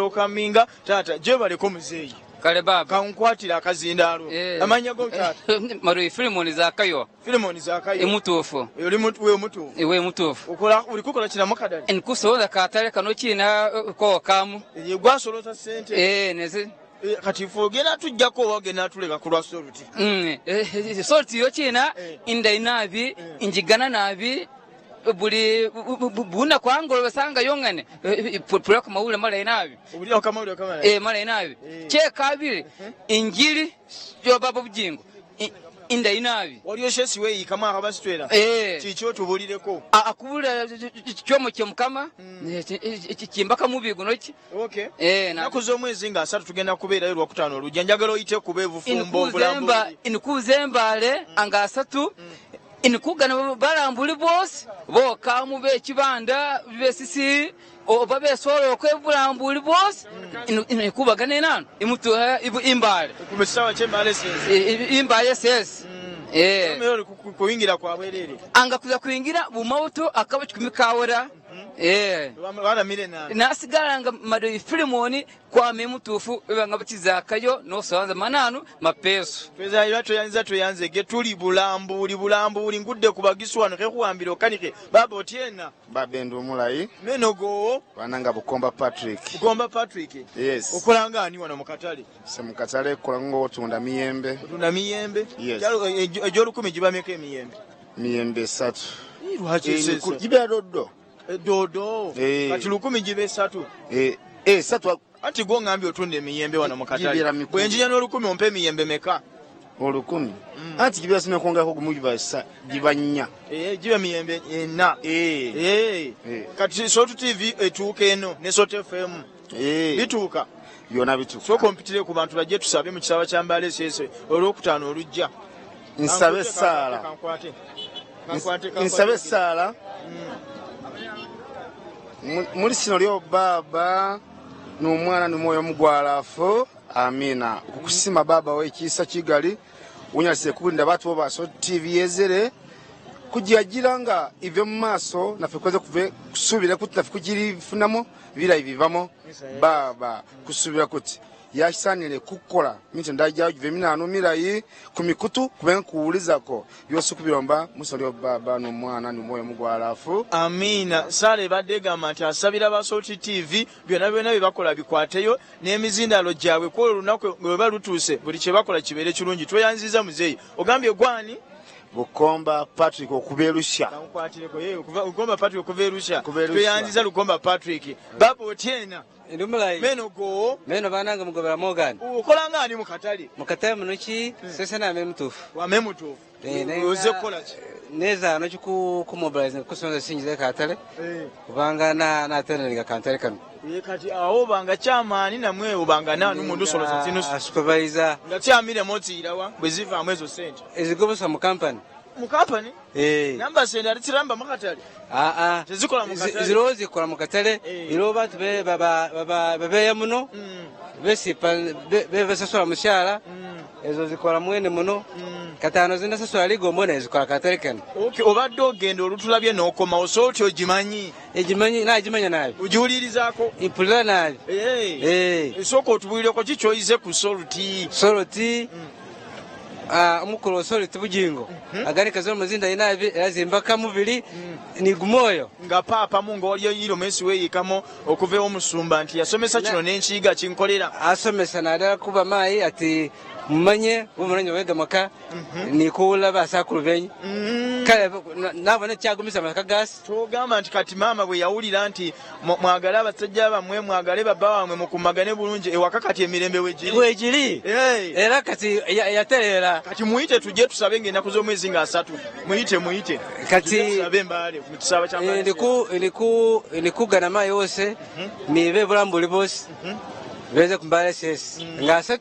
Okuwelcominga taata, gyebaleko muzeeyi. Kale baba. Kankwatira akazindaalo. Amanya go, taata? Marui Filimoni Zakayo. Filimoni Zakayo. Emutuufu. Oli we mutuufu? Ewe mutuufu. Okola, uli kukola kina mukadali? Nkusobola katale kano kina kokamu. Ye gwasoloza sente. Eh, neze. Kati ife ogenda tujjako oba ogenda tuleka ku lwa Salt? Salt yo kina inda inabi injigana nabi buli buna kwangolo basanga yongane pula kumawule mala inabi. Obulira kamawule kamala. Eh, mala inabi. Che kabiri injili yo baba Bujingo inda inabi. Waliyo shesi weeyikamu akabasitwera? Kiki otubulireko? Akubulira kyomo kyomukama kimbaka mubi guno ki. Okay. Ennaku z'omwezi nga 30 tugenda kubeerayo Lwakutaano olujja. Njagala oyite kuba ebufumbo obulambuzi. Inkuza embale nga 30 inkugana balambuli bosi bokamu bekibanda besisi oba besoloko ebulambuli bosi inkubagana enano imutuha imbale. Ku kisawa ky'embale sesi. Imbale sesi. Kuyingira kwa bwerere. Anga kuza kuyingira bumauto akaba 10 kawera. Nasigala nga Madoi Filimoni kwame mutuufu ebanga batizakayo nosobanza mananu mapeso. Tweza tweyanza tweyanzege tuli bulambuli bulambuli ngudde ku bagisu wano kekuwambira okanike baba otyena. Babe ndi omulayi. Meno go. Bananga Bukomba Patrick. Bukomba Patrick. Yes. Okola nga ani wano mu katale? Se mu katale kola ngo otunda miyembe. Otunda miyembe? Yes. Ej'olukumi gibameka emiyembe? Miyembe 3. Lwaki esesa? Gibeera doddo. Dodo. Kati 1000 gibe 3. 3. Anti gwo ngambye otunda emiyembe wano mu katale. Bwe njinya n'olukumi ompe emiyembe meka? 1000. Anti gibeera sina kwongerako gumu giba giba 4. Giba miyembe 4. Kati Salt TV etuuka eno ne Salt FM. Bituuka. Byonna bituuka. Sooka ompitire ku bantu bajje tusabe mu kisaba kya Mbale SS Olwokutaano olujja. Nsabe essaala. Nsabe essaala. Muri sino lyo Baba n'Omwana n'Omwoyo Omugwalafu, amina. Kukusima Baba w'ekisa kigali unyalise kulinda batu bo ba Salt TV yezere kujagira nga ive mu maaso naffe kweze kuve kusuubira kuti naffe kugirifunamo birayi bivamo Baba kusuubira kuti yakisanire kukola minti ndajja give minano mirayi ku mikutu kube nkuwulizako byose kubiromba musolyo Baba n'Omwana n'Omwoyo Omugwalafu, amina. Sala ebadde egamba nti asabira ba Salt TV byonna byonna bye bakola bikwateyo n'emizindalo gyabwe kwolwo olunaku lwe ba lutuuse buli kye bakola kibeere kirungi. Tweyanziza muzeeyi. Ogambye gwani? Bukomba Patrick okuva Erusha. Kankwatireko, ye, Bukomba Patrick okuva Erusha. Tweyanziza Lukomba Patrick. Baba otyena? Ndi mulayi. Meno go. Meno banange Mugobera Morgan. Okola nga ani mu katale? Mu katale muno ki? Sese na mutuufu. Wame mutuufu. Oze kukola ki? Neza ano ku mobilize kusonza singize katale. Kubanga na natenenga kantale kano. Kati awo banga kyamaani namwe obanga nanu mundu soloza zino. Supervisor. Nga kyamire motirawa bwe zivaamu ezo sente. Ezigobosa mu company. Mu company? Namba sente ali tiramba mu katale. Tezikola mu katale. Ziro zikola mu katale. Iro bantu be baba babeya muno. Besipa besasula mushara. Ezo zikola mwene muno. Katano zinasasula ligo mbona zikola katale kano. Okay, obadde ogenda olutulabye n'okoma osooti ogimanyi. Egimanyi nagimanya nabi. Ogiwulirizaako? Mpulira nabi. Sooka otubulireko ki ky'oyize ku Salt? Salt, omukulu wa Salt Bujingo aganika zo muzinda inabi erazimbaka mubiri ni gumoyo. Nga paapa mu nga waliyo yiro mesi weeyikamo okuva ew'omusumba nti yasomesa kino n'enkiiga kinkolera. Asomesa naddala kuba maayi ati mumanye bumuranyi wega maka nikuula basakulu benyi. Kale nabona kyagumisa amaka gasi. Togamba nti kati maama bwe yawulira nti mwagale abasajja bammwe, mwagale babba bammwe, mukumagane bulungi ewaka kati emirembe wegiri. Wegiri. Era kati yatereera. Kati muyite tujje tusabe ng'ennaku z'omwezi nga 3. Muyite, muyite. Kati tujje tusabe Mbale mu kisaba kya Mbale. Ndikugana mayi wose nibe bulambuli bosi. Beze ku Mbale sesi. Nga 3.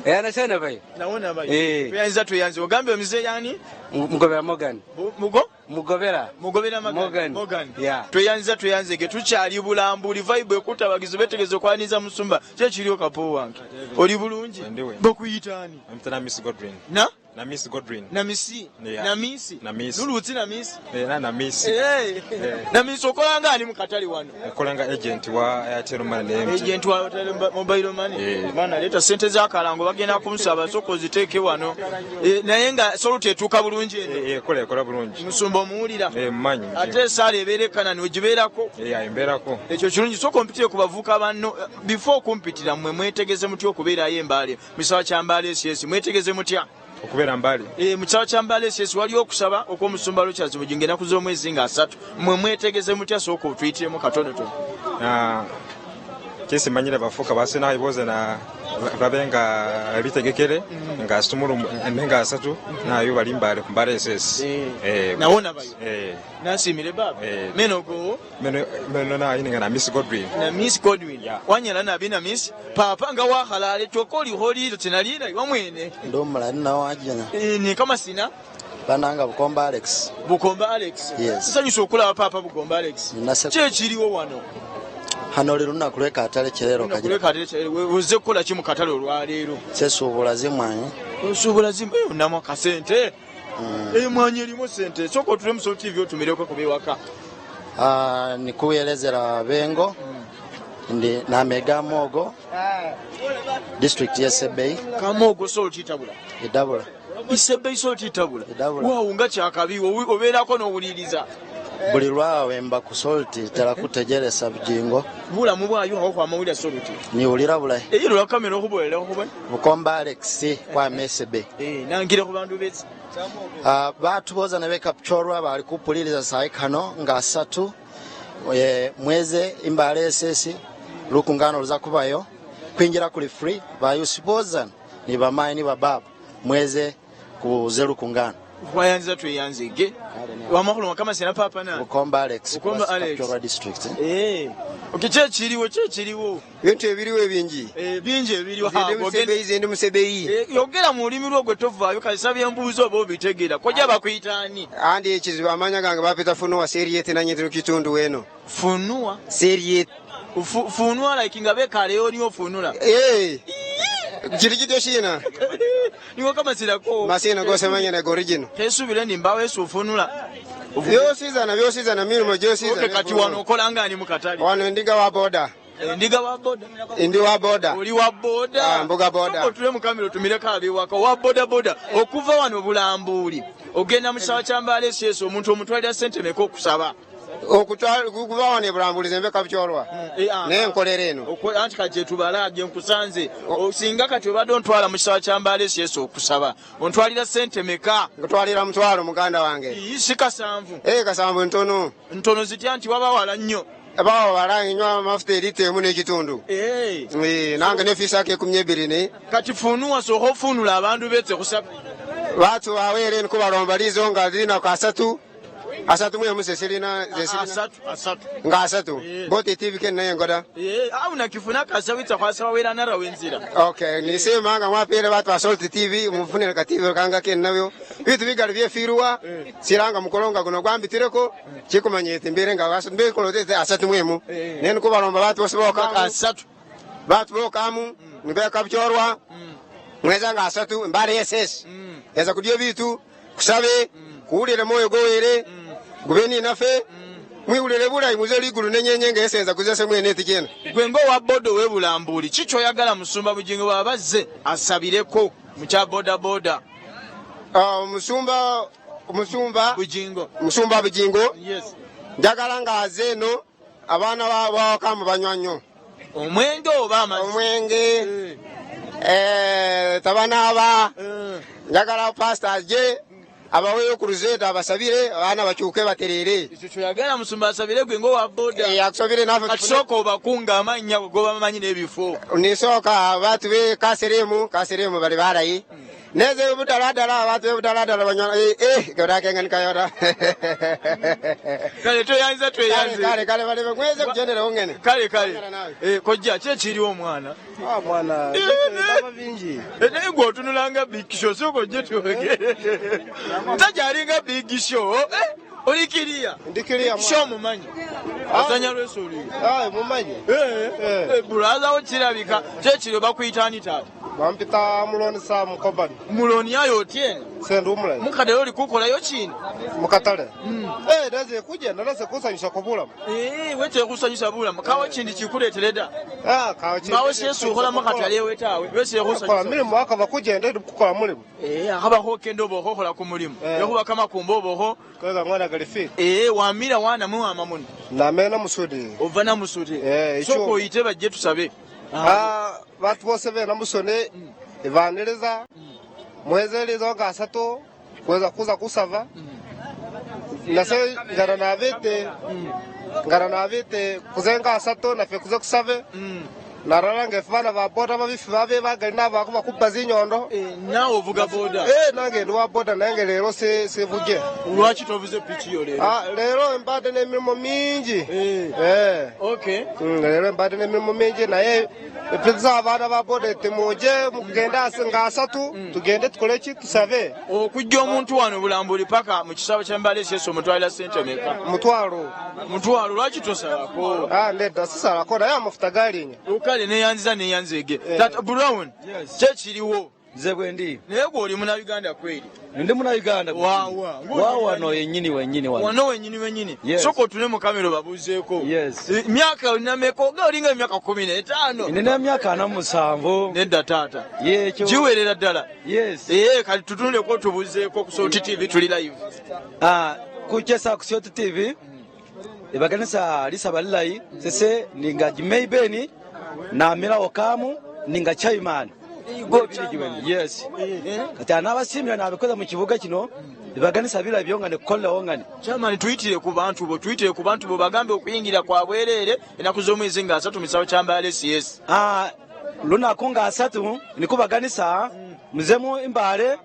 Era nasena bayi. Nawona bayi. Tweyanziza, tweyanziza. Ogambe omuzeeyi ani? Mugobera Morgan. Mugo? Mugobera. Mugobera Morgan. Morgan. Yeah. Tweyanziza, tweyanzege. Tukyali bulambuli vibe ekuta abagizi betegeeza okwaniriza musumba. Kye kiriyo kapo wange. Oli bulungi? Ndiwe. Bakuyita ani? Mpita Miss Godwin. Na? Namisi Godwin. Namisi. Yeah. Namisi. Namisi. Nulutsi Namisi. Eh, na Namisi. Eh. Namisi okola nga ani mu katale wano? Nkola nga agent wa Airtel Money ne MTN. Agent wa Airtel Mobile Money. Eh. Bana leeta sente z'akalango bagenda kunsaba sooka oziteeke wano. Eh, naye nga soluti etuuka bulungi eno. Eh, ekola ekola bulungi. Musumba omuwulira. Eh, mmanyi. Ate esaala ebeera ekanani ogibeerako. Eh, embeerako. Ekyo kirungi sooka ompitire ku bavubuka banno. Before okumpitira mmwe mwetegeze mutya okubeerayo embaale mu kisawa kya Mbale SS mwetegeze mutya? Okubeera Mbale. Eh, mu kisawa kya Mbale SS waliyo okusaba okw'omusumba Richards Bugingo ennaku z'omwezi nga 30. Mmwe mwetegeze mutya? Sooka otuyitiremu katonotono. Ah, kesi manyire bafuka basina iboze na babe nga bitegekere nga asumulu nga asatu nayo bali Mbale ku Mbale SS. Eh. Nawo nabayo. Eh. Nasimire baba. Eh. Meno go. Meno meno na yininga na Miss Godwin. Na Miss Godwin. Yeah. Wanyala nabi na Miss papa nga wakhalale kyokka olikho tinalina wamwene. Ndi omulali nawe wajjana. Eh, ni kama sina Bananga Bukomba Alex. Bukomba Alex. Yes. Nsanyusa okulaba papa Bukomba Alex. Nase- Ki ekiriwo wano? Hano oli lunaku lw'ekatale kyerero kagira. Kuleka ate ozze kukola ki mu katale olwaleero? Sesuubula zimwanyi. Osuubula zimu eh, onamu akasente. Emwanyi erimu sente. Sooka otule mu Salt TV otumireko ku bewaka. Ah, nikuelezera bengo ndi namega mogo district ye Sebei. Kamogo Salt itabula. Idabula. Isebei Salt itabula. Idabula. Waawo nga kyakabi obeerako n'owuliriza. Buli lwawe mba ku Salt tera kutegeresa Bugingo. Bulamu bwayo aho kwamawulira Salt. Niwulira bulayi. Eyo lwa kamera okubolera okubona. Bukomba Alex kwa Mesebe. Eh, nangire ku bantu betsi. Batuboza ne bekapchorwa bali kupuliriza sayi kano nga asatu mweze Imbale SS lukungano luza kubayo kwinjira kuli free bayusiboza ni bamayi ni bababa mweze kuze lukungano. Twayanziza tweyanzige. Wamakhulu kama sina papa na. Bukomba Alex. Bukomba Alex. Kapchorwa district. Eh. Okay, kye kiriwo kye kiriwo. Ebintu ebiriwo ebingi. Eh, bingi ebiriwo. Nze ndi Musebeyi, nze ndi Musebeyi. Eh, yogera mu lulimi lwo gwe tovaayo kale byembuuza oba obitegeera. Kojja bakuyita ani? Andi ekizibu amanya gange bapita Funuwa Seriete nanyitiro kitundu weno. Funuwa? Seriete. Funua like nga bekaleyo niwo funula. Eh. Kiri kityo shina. Niwo kama sirako. Masina gose manya na original. Tesubire ndi mbawe sufunula. Byosizana byosizana mirimo gyosizana. Okay, kati wano okola nga ani mu katale? Wano ndiga wa boda. Ndiga wa boda. Ndi wa boda. Oli wa boda. Ah, mbuga boda. Soko tule mu kamera otumireko abewaka wa boda boda. Okuva wano Bulambuuli ogenda mu kisawa kya Mbale SS omuntu omutwalira ssente meka okusaba? Okutwala kuva wano e Bulambuuli zembe Kapchorwa. Naye nkolera eno. Anti kati gyetubala gye nkusanze. Singa kati obadde ontwala mu kisawa kya Mbale SS okusaba ontwalira ssente meka? Nkutwalira mutwalo muganda wange. Ii, si kasanvu. Eh, kasanvu ntono. Ntono zitya nti waba wala nnyo. Bawa wala nywa amafuta erita emu n'ekitundu. Eh. Eh, nange nefiisaako ekumi ebiri ne. Kati funuwa sooka ofunula abantu betse kusaba. Batu baweere nkubalomba lizo nga zirina ku asatu. Asatu mu emu zesirina, zesirina. Asatu, asatu. Nga asatu. Eh. Boti TV ken naye ngoda. Eh, au nakifuna kasawitsa kwasaba wera nara wenzira. Okay, nisema nga mwapere batu ba Salt TV mufunire ka TV kanga ken nabyo. Bitu bigali byefirwa. Siranga mukolonga guno gwambitireko kikumanyete mbere nga basu mbere kolotete asatu mu emu. Eh. Nene kubalomba batu bose bokamu. Asatu. Batu bokamu nibeka Kapchorwa. Mweza nga asatu Mbale SS. Eza kudyo bitu kusabe kuwulire moyo gowere. Gubeni nafe. Mwiwulire bulayi muze ligulu nenyenye ngesenza kuzese mwene etikena. Gwe ng'owa boda ow'e Bulambuuli ki ky'oyagala musumba Bugingo bw'aba azze asabireko mu kya boda boda? Ah, musumba, musumba Bugingo. Musumba Bugingo. Yes. Njagala ng'aze eno abaana bawakamu banywa nnyo. Omwenge oba amazzi? Omwenge. Eh, tabanaaba. Njagala pastor ajje abaweeyo ku luzeeta abasabire abaana bakyuke batereere. Ekyo kyoyagala musumba asabire gwe ng'owa boda. Eh, akusabire naffe Kati sooka obakunga amannya go bamanyi n'ebifo. Nisooka abantu be Kaseremu, Kaseremu bali balayi. Neze Budaladala, abantu be Budaladala banywa, eh, eh, godakenga nikayora. Kale tweyanze, tweyanze. Kale, kale, kale, bale mweze kugendera ongene. Kale, kale. Eh, kojja, ki ekiriwo omwana? Ah, mwana, baba bingi. Eh, naye gwe otunula nga Big Show, sooka ojje twogere. Musajja alinga Big Show. Eh, oli kiriya? Ndi kiriya, Big Show mumanyi? Azanya lw'esuuli. Ah, mumanyi. Eh, eh, brother wo kirabika. Ki ekiriwo bakuyita ani taata? Bampita Muloni Sam Kobani. Muloni ayo otyene? Sendi umulayi. Mukatale oli kukolayo kino? Mukatale. Eh, naze kugenda naze kusanyusa kubulamu. Eh, wete kusanyusa bulamu. Kawo kindi kikuleetera da. Ah, kawo kindi. Bawo sesu okola mukatale ewe tawe. Wese Kola kusanyusa. mirimu akaba kugenda edi kukola mulimu. Eh, akaba khokenda oba okhokhola ku mulimu. Eh. Yakhuba kamakumba oba okho. Kwega ngwana galifi. Eh, wamira wana muwama muno. Namena musudi. Ova namusudi. Eh, icho. Soko oyite bajje tusabe. Ah, batu bose bena musone ivaniriza mwezeriza gasatu kweza kuza kusava nase ngana nabite ngana nabite kuzenga asatu nafe kuze kusave narara ngefe bana ba boda babifi babe bagali nabako bakuba zinyondo. Eh, naawe ovuga boda? Eh, nange ndi wa boda nange leero sivuge. Lwaki tovuze piki yo leero? Ah, leero mbadde n'emirimu mingi. Eh. Eh. Okay. Leero mbadde n'emirimu mingi naye epeza abaana ba boda temuje mugende nga asatu tugende tukole ki tusabe. Okujja omuntu wano bulambuli paka mu kisabo kya Mbale SS omutwalira ssente meka? Mutwalo. Mutwalo, lwaki tosalako? Ah, nedda sisalako naye amafuta galinya. Kale neyanziza neyanzeege. Eh. Tata Brown, kyekiriwo? Nze bwendi. Naye gwe oli munauganda kweri? Ndi munauganda. Wawa. Wawano yennyini wennyini wano. Wano wenyini wenyini. Yes. Soka otune mu kamera obabuuzeeko. Yes. Eh, myaka olina meka? Oga olinga emyaka 15. Nina emyaka 47. Nedda taata. Yekyo. Giwerera ddala. Yes. Ee, kati tutunuleko tubuuzeeko ku Salt TV, tuli live. Ah, kuchesa ku Salt TV ibaganisa lisaba lilayi sese ninga jimeibeni namira okamu ninga chairman. Yes. Kati anabasimira nabikoza mu kibuga kino ibaganisa bila byongane kukola ngane. Chairman, tuyitire ku bantu bo, tuyitire ku bantu bo bagambe okuyingira kwa bwereere ennaku z'omwezi nga 3 mu kisabo kya Mbale SS. Ah, lunaku nga 3 nikubaganisa muzemu imbale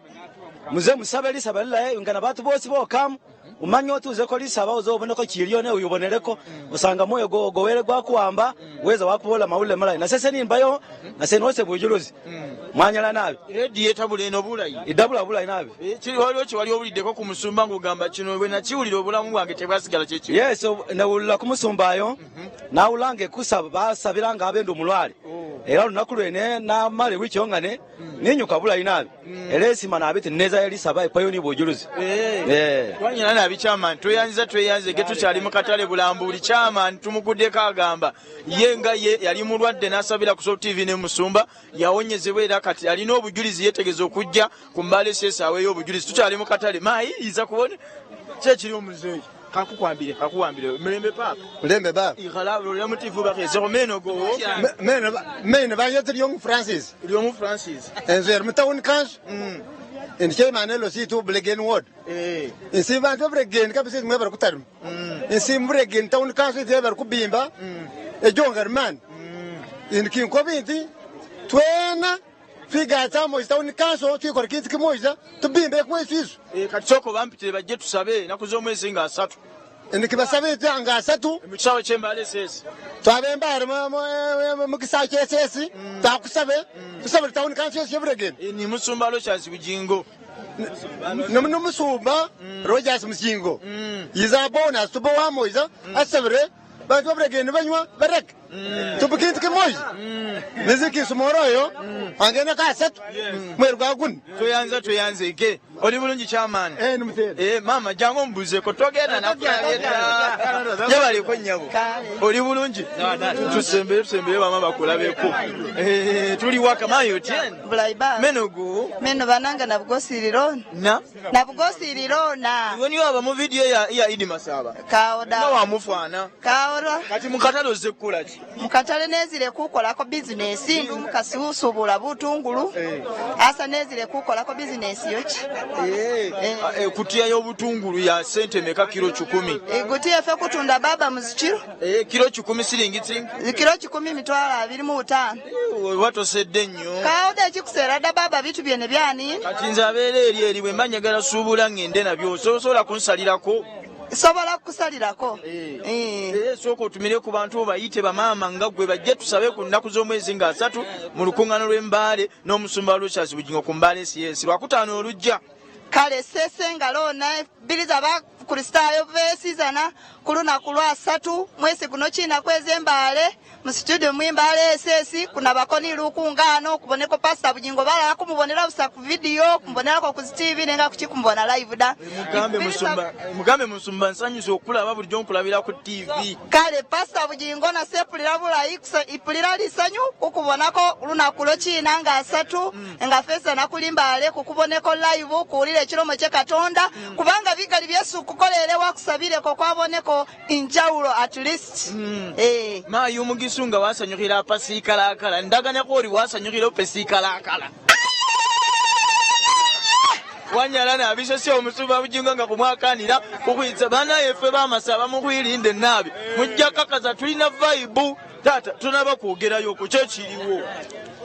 muze musabe lisaba lilayi ngana batu bosi bokamu umanye otuzeko lisaba uzoboneko chilio ne uyobonereko usanga moyo go gowere gwakuwamba weza wakubola maule malayi nasese nimbayo nase nose bujuluzi mwanyala nabi Rediyo etabula eno bulayi. Idabula bulayi nabi. Eh, kiri waliwo kye wali owuliddeko ku musumba ng'ogamba kino bwe nakiwulira obulamu bwange tebwasigala kyekyo? Yes, nawulira kumusumbayo nawulange kusaba basabiranga abenda omulwale era olunaku lwene namala ewiki yongane ninyuka bulayi nabi era esima nabi tineza elisaba ekwayo ni bujuluzi. Eh. Twanyina nabi chairman, tweyanziza tweyanzege tukyali mu katale Bulambuli. Chairman tumuguddeko agamba ye nga ye yali mulwadde n'asabira ku Salt TV ne musumba yawonyezebwa era kati alina obujulizi yeetegeza okujja ku Mbale SS aweeyo obujulizi. Tukyali mu katale maayiriza kubona ki ekiri omuzeeyi. Kakukwambire, kakuwambire. Mulembe papa. Mulembe baba. Ikhala lolera mu TV bakhezekho meno go. Meno meno banyete Lyong Francis. Lyong Francis. Enzo yer town council. Ndi chairman LC2 Bulegen ward. Eh. Nsi bantu Bulegen kabisa mwe bari kutarima. Nsi Bulegen town council ite bari kubimba. Ejonga man. Indi kinkobi nti twena twigatsa moja town council twikora kintu kimoja tubimbe kwesisu. Eh, kati soko bampitire bajje tusabe ennaku z'omwezi nga 3. Ndi kibasabe nga 3 mu kisaawe ky'Embale SS. Twabe Mbale mu kisaawe kya SS twakusabe tusabe town council yesi Bulegen. Eh, ni musumba Rogers Bugingo. N'omusumba Rogers Musingo. Yiza bonus tubo wamoiza asabire bantu Bulegen banywa bareke. Tubukintu kimoja. Niziki sumoroyo angena ka 3 mweru gwa guni. Tweyanza tweyanzeke. Oli bulungi chairman? Eh, nimutera. Eh, mama jangu ombuzeeko togenda nakuleta. Yabaliko nnyabo. Oli bulungi? Tusembere tusembere bama bakulabeko. Eh, tuli waka mayo tien. Bulayi ba. Meno go. Meno bananga nabugosirirona. Na? Nabugosirirona. Iwe niyo aba mu video ya Idi Masaba. Kaoda. Nga wamufaana. Kaoda. Kati mukatale ozze kukola ki? Mukatale nezire kukolako bizinesi ndi omukasi usubula butungulu. Asa nezire kukolako bizinesi yoki. Eh, kutiya y'obutungulu ya sente meka kilo 10? Egutiya ffe kutunda baba muzikiro. Eh, kilo 10 siringi tsingi. Kilo 10 mitwalo 25. Oba tosedde nnyo. Kaoda ekikuseera dda baba bitu byene byani. Kati nze abeera eri eri bwe mba njagala suubula ngende nabyo osobola kunsalirako? Sobola kukusalirako. Eh, sooka otumire ku bantu bayite bamaama nga ggwe bajje tusabe ku nnaku z'omwezi nga 3 mu lukuŋŋaana lw'Embaale n'omusumba Lucius Bugingo ku Mbale SS Lwakutaano olujja. Kale sese ngalo nabiriza Bakristaayo besizana ku lunaku lwa 3 mwezi guno kina kwezi Embale mu studio mwimbale SS kunabako ni lukungano kuboneko Pastor Bujingo bala kumubonera busa ku video kumubonerako ku TV nenga kuchikumubona live da. Mugambe musumba, mugambe musumba nsanyuse okulaba bulijjo nkulabira ku TV. Kale Pastor Bujingo na sepulira bulayi ipulira lisanyu kukubonako lunaku lwekina nga 3 nga fesa nakulimbale kukuboneko live kuwulira ekiromo kye Katonda kubanga bigali byesu kukolere wakusabireko kwaboneko injawulo at least. Mayi omugisu nga wasanyukira apasiikalakala ndaganyako oli wasanyukira opesiikalakala wanyala nabisese omusumba Bujingo nga kumwakanira kukwitsa banaye ffe bamasa bamukwirinde naabi mujja kakaza tulina vibe. Taata tunaba kwogerayo ku kyo kiriwo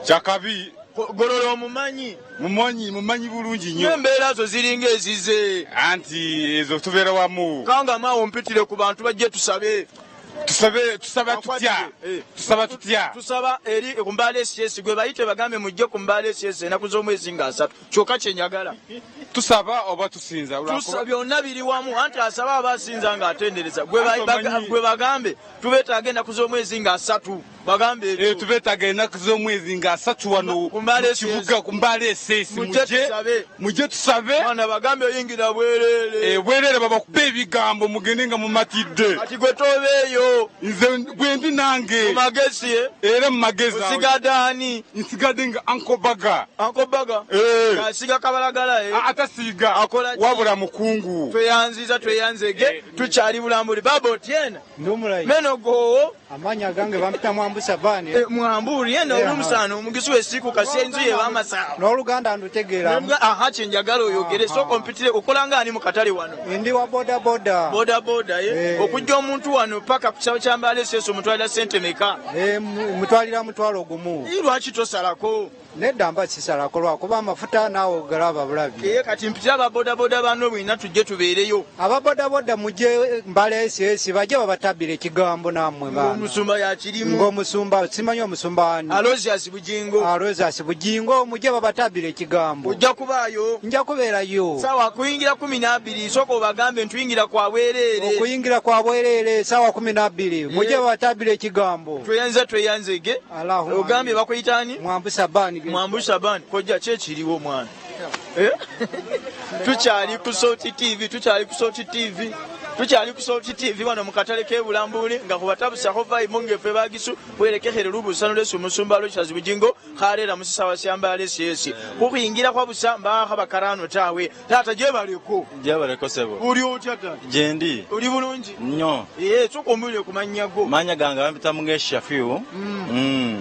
kyakabi. Golola omumanyi. Mumanyi bulungi nnyo. Embeera zo ziringa ezize. Anti ezo tubeera wamu. Kanga maawo mpitire ku bantu bajje tusabe. Tusabe, tusaba tutya? Tusaba tutya? Tusaba eri ku Mbale SS gwe bayite bagambe mujje ku Mbale SS ennaku z'omwezi nga 3. Kyokka kye njagala. Tusaba oba tusinza? Tusa byonna biri wamu, anti asaba aba asinza ng'atendereza. Gwe bagambe tubeetaaga ennaku z'omwezi nga 3. Bagambe ebyo. Tubeetaaga ennaku z'omwezi nga 3 wano Ku Mbale mu kibuga, ku Mbale SS. Mujje tusabe. Mujje tusabe. Mwana bagambe oyingira bwereere. Bwereere babakube ebigambo mugende nga mumatidde. Kati gwe tobeeyo. Nze bwe ndi nange. Mu magezi, eh? Era mu magezi awo. Osigadde ani? Nsigadde nga Uncle Baga. Uncle Baga? Ng'asiiga kabalagala, eh? Atasiiga. Akola ki? Wabula mukungu. Tweyanziza, tweyanzege. Tukyali Bulambuli. Baba otyena? Ndi omulayi. Meno goo. Amanya gange bampita Mwambu Sabani. Mwambu yena olumusano omugisu wesiku kasenzu ye bamasa. N'oluganda ndutegeera. Aha kyenjagala oyogere sooka ompitire okola nga ani mu katale wano? Ndi wa boda boda. Boda boda ye. Okujja omuntu wano paka ku kisaawe kya Mbale SS omutwalira ssente meka? Mutwalira 1,000. Ii, lwaki tosalako? Nedda mba sisalako lwakuba amafuta naawe ogalaba bulabi. Kati mpitira aba boda boda banno bwina tujje tubeereyo. Aba boda boda mujje Mbale SS bajje babatabire ekigambo nammwe baana. Ng'omusumba yakirimu. Ng'omusumba simanyi omusumba ani. Aloysius Bujingo. Aloysius Bujingo mujje babatabire ekigambo. Ojja kubaayo. Nja kubeerayo. Saawa kuyingira 12 sooka obagambe ntuyingira kwa bwereere. Okuyingira kwa bwereere saawa 12 mujje babatabire ekigambo. Tweyanza tweyanzege. Allahumma Ogambye bakuyita ani? Mwambu Sabani. Mwambu Sabani. Kojja ki ekiriwo mwana? Tukyali ku Salt TV, tukyali ku Salt TV. Tukyali ku Salt TV wano mu katale k'e Bulambuli nga kubatabusako vibe ng'effe bagisu kwerekekhere lubusano lwesi omusumba Aloysius Bujingo khalera mu sisawa sya Mbale SS. Khukhwingira khwa busa mbakha bakarano tawe. Taata gyebaleko. Gyebaleko sebo. Oli otya taata? Gyendi. Oli bulungi? Nnyo. Sooka ombulire ku mannya go. Mannya gange bampita Mugeshi Shafiu.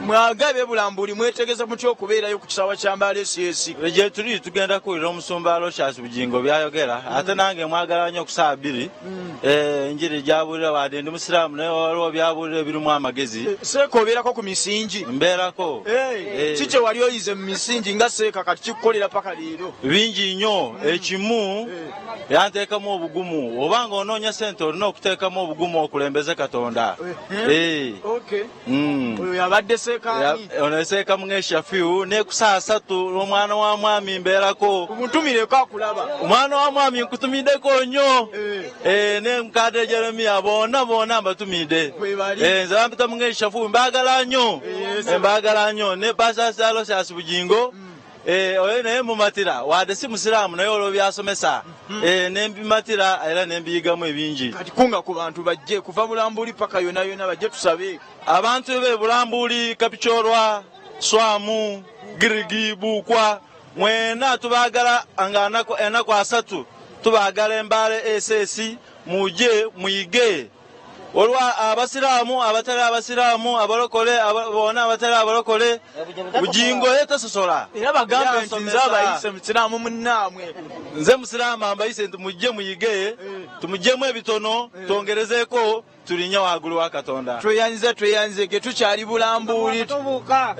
Mwaga b'e Bulambuli mwetegeza mutya okubeerayo ku kisaawe kya Mbale SS? Gye tuli tugenda kuwulira omusumba Aloysius Bujingo by'ayogera. Ate nange mwagala nnyo ku ssaawa 2. Enjiri gy'abuulira wadde ndi musiraamu naye waliwo by'abuulira ebirimu amagezi. Seeka obeerako ku misingi? Mbeerako. Ki kye wali oyize mu misingi nga seeka kati kikukolera paka leero? Bingi nnyo. Ekimu yanteekamu obugumu. Oba ng'onoonya ssente olina okuteekamu obugumu okulembeze Katonda. Oyo yabadde seeka ani? Ono seeka Mugeshi Shafiu ne ku ssaawa 3 n'omwana wa mwami mbeerako. Omutumireko akulaba. Omwana wa mwami nkutumiddeko nnyo. Ne mukadde Jeremiah bonna bonna mbatumidde. Nze bampita Mugeshi Shafiu mbaagala nnyo. Mbaagala nnyo ne Pastor Aloysius Bujingo. Oyo naye mumatira wadde si musiraamu naye olwo byasomesa. Ne mbimatira era ne mbiyigamu ebingi. Kati kunga ku bantu bajje kuva Bulambuli paka yonna yonna bajje tusabe. Abantu be Bulambuli, Kapchorwa, Swamu, Girigi, Bukwa mwena tubaagala nga enaku 3 tubaagala Embale SS mujje muyige. Olwa abasiraamu abatali abasiraamu abalokole bonna abatali abalokole Bujingo ye tasosola. Era bagambe nti nze abayise musiraamu munnaamwe. Nze musiraamu ambayise nti mujje muyige, tumuggyemu ebitono, twongerezeeko. Tulinye waggulu wa Katonda. Tweyanze, tweyanzege, tukyali Bulambuuli.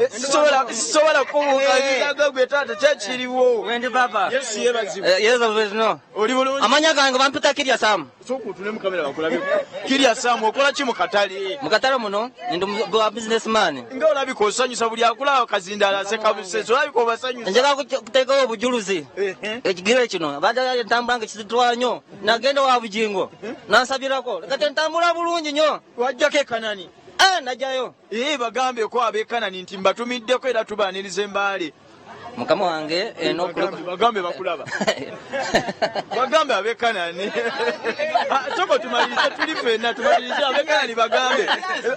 Sisobola kubuuka kiraga gwe taata kyekiriwo. Wendi baba. Yesu yebazibwe. Yesu no. Oli bulungi? Amanya gange bampita Kirya Sam. Sooka otule mu kamera bakulabeko. Kirya Sam, okola ki mu katale? Mu katale muno ndi wa businessman. Nga olabika osanyusa buli akulaba kazindaala aseka busesi, olabika obasanyusa. Njagala kuteekawo obujulizi. Ekigere kino badde ntambula nga kizitwala nnyo. Nagenda wa Bugingo nansabirako kati ntambula bulungi nnyo. Wajjako e Kanani? Najjayo. Bagambeko ab'e Kanani nti mbatumiddeko era tubaaniriza Embaale. Mukama wange eno bagambe bakulaba. Bagambe ab'e Kanani. Soko tumalirize, tuli ffenna tumalirize ab'e Kanani bagambe.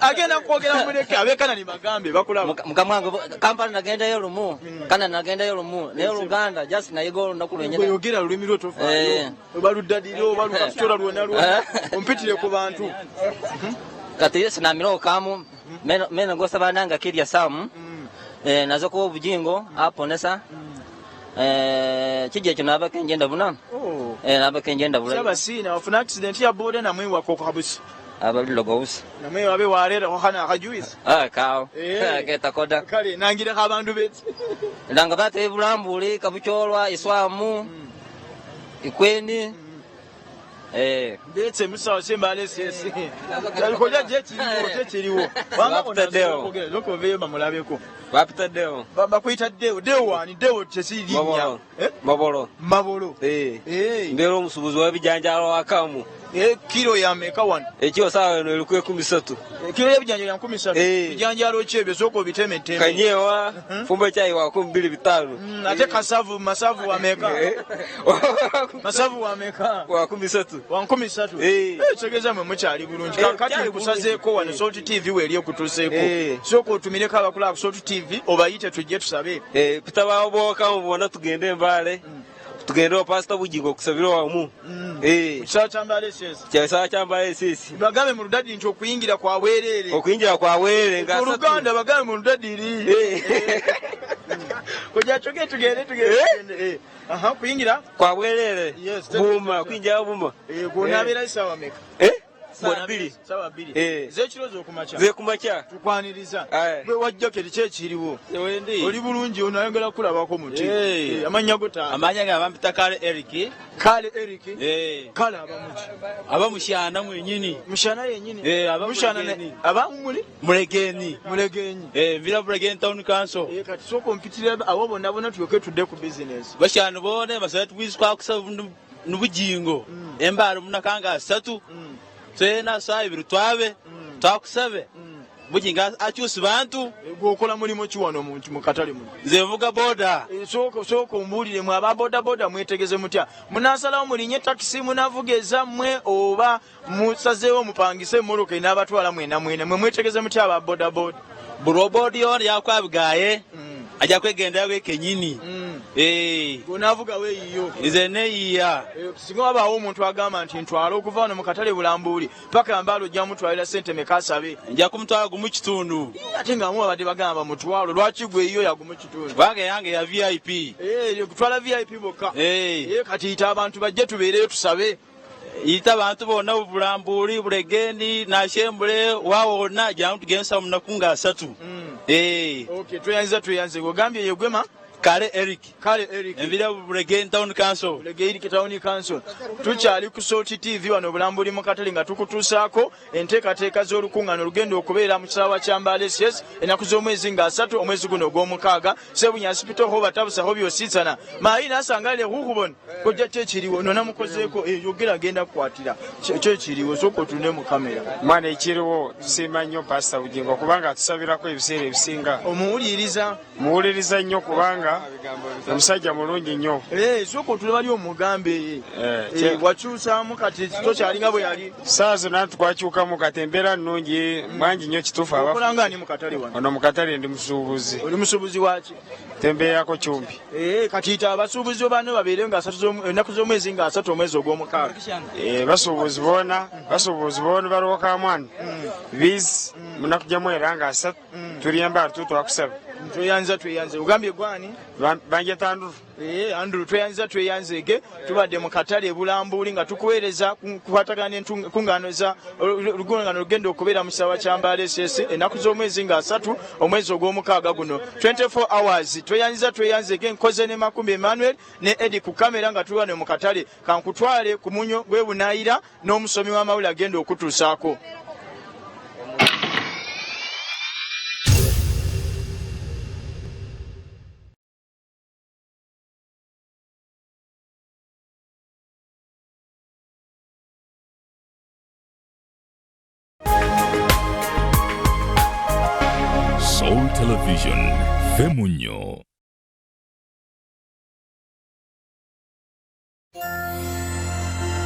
Agenda kwogera muleke ab'e Kanani bagambe bakulaba. Mukama wange Kampala nagendayo lumu, Kanani nagendayo lumu, naye Oluganda just nayiga olunaku lwennyini. Oyogera lulimi lwo tofaayo. Oba luddadire oba lukafutola lwonna lwonna ompitire ku bantu. Kati Yesu namira okamu meno gosaba nanga Kirya Sam. Nazo kuba Obugingo aponesa. Kijja kino abako enjenda buna. Nabako enjenda bula. Sabasiina wafuna accident ya boda namwe wako kabusi. Abalilo gousi. Namwe wabe warera khana akajuice. Kawo. Keta koda. Kale nangira abantu betsi. Ndanga bate Bulambuli Kabucholwa Iswamu. Ikweni. Ndetse musawo sembale sesi. Kalikoja je kiriwo je kiriwo. Bapita Loko veyo bamulabeko. Bapita Deo. Bakwita Deo. Deo wani Deo kyesiri linnya. Mabolo. Mabolo. Mbeera omusuubuzi w'ebijanjaalo wakamu. Kilo ya meka wano? Ekiro saawa eno eriku 30. Kilo y'ebijanjaalo ya 30. Bijanjaalo ki ebyo sooka obitemeteme? Kanyewa, fumba chai wa 25. Ate kasavu, masavu wa meka? Masavu wa meka? Wa 30. Wa 30. Kitegeeza mwe mukyali bulungi. Kakati nkusazeeko wano Salt TV weeri okutuuseeko. Sooka otumireko abakulaba ku Salt TV obayite tujje tusabe. Pita babokamu bonna tugende Mbale. Tugende wa Pastor Bugingo kusabira wamu. Kisawa kya Mbale SS. Kisawa kya Mbale SS. Bagambe mu ludadi nti okuyingira kwa bwereere. Okuyingira kwa bwereere nga Oluganda bagambe mu ludadiri. Kojja tugende tugende tugende. Aha, kuyingira kwa bwereere. Buma, kuyingira buma. Gw'onabeera essaawa meka? Saa bbiri. Saawa bbiri. Z'ekiro z'okumakya? Z'ekumakya. Tukwaniriza. Gwe wajja keri ki ekiriwo? Oli bulungi ono ayagala kulabako muti. Amannya go taata? Amannya gange bampita Kale Eric. Kale Eric? Kale aba muki? Aba mushana mwenyini. Mushana yennyini? Aba Mushana Mulegeni. Aba muli? Mulegeni. Mulegenyi. Nvira Mulegeni Town Council. Kati sooka ompitire abo bonna bonna tulyoke tudde ku business. Bashana bone basaba tubwiswa kusaba n'ubugingo. Embalo munakanga asatu. Twena saa ibiri twabe twakusabe. Bugingo akyusa bantu. Gwe okola mulimu ki wano mu katale muno? Nze nvuga boda. Sooka ombuulire mwe aba boda boda mwetegeze mutya? Munaasalawo mulinye takisi munavuga ezammwe oba musazeewo mupangise emmotoka enaabatwala mwena mwena? Mwe mwetegeze mutya aba boda boda? Buli oboodi yona yakwabigaye ajja kwegenderayo kenyini. Onaavuga weeyiyo? Nze neeyiya. Singa wabaawo omuntu agamba nti ntwala okuva wano mu katale Bulambuuli paka Mbaale, ojja mutwalira sente meka asabe? Nja kumutwala 1.5. Ate nga babadde bagamba mutwalo, lwaki gwe eyo ya 1.5? Kubanga yange ya VIP. Kutwala VIP bokka. Kati yita abantu bajje tubeereyo tusabe. Yita abantu bonna Bulambuuli, Bulegeni, Nashembule, wawonna jangu tugende nsaba munaku nga 30. Okay, tweyanziza, tweyanze. Ogambye yegwema? Kale Eric. Kale Eric. Envira Bulegeni Town Council. Bulegeni Town Council. Tukyali ku Salt TV wano Bulambuli mu katale nga tukutuusaako enteekateeka z'olukuŋŋaana olugenda okubeera mu kisaawa kya Mbale SS ennaku z'omwezi nga 30 omwezi guno ogw'omukaaga. Sebunyasi pitoho batabusaho byositsana mayi nasangalire khukhubona kojja kyekiriwo nona mukozeeko yogera agenda kukwatira kyekiriwo sooka otunde mu kamera. Mwana ekiriwo tusiima nnyo Pasita Bugingo kubanga atusabirako ebiseera ebisinga. Omuwuliriza? Muwuliriza nnyo kubanga omusajja mulungi nnyo. Sooka otule bali omugambe. Wakyusaamu kati tokyalinga bwe yali? Saa zonna twakyukamu kati embeera nnungi mangi nnyo kituufu. Okola nga ani mu katale wano? Ono mu katale ndi musuubuzi. Oli musuubuzi waki? Tembeerako kyumbi. Kati yita abasuubuzi banno babeere nga ennaku z'omwezi nga 30 omwezi ogw'omukaaga. Basuubuzi boona, basuubuzi boona balwoka mwana bizi munaku jamu era nga 30 tuliyamba tu twakusaba. Tweyanza, tweyanze. Ogambye gwani? Banjeta Andrew. Andrew, tweyanza, tweyanzege. Tubadde mu katale ebulambuli nga tukuweereza kukwatagana n'enkungaano za lugungano lugenda okubeera mu kisaawe kya Mbale SS ennaku z'omwezi nga 3 omwezi ogw'omukaaga guno, 24 hours. Tweyanziza, tweyanzege. Nkoze ne Makumbi Emmanuel ne Edi ku kamera nga tuli wano mu katale. Kankutwale ku munyo gw'ebunaayira n'omusomi w'amawulire agenda okutuusaako. Soul Television, Femunyo.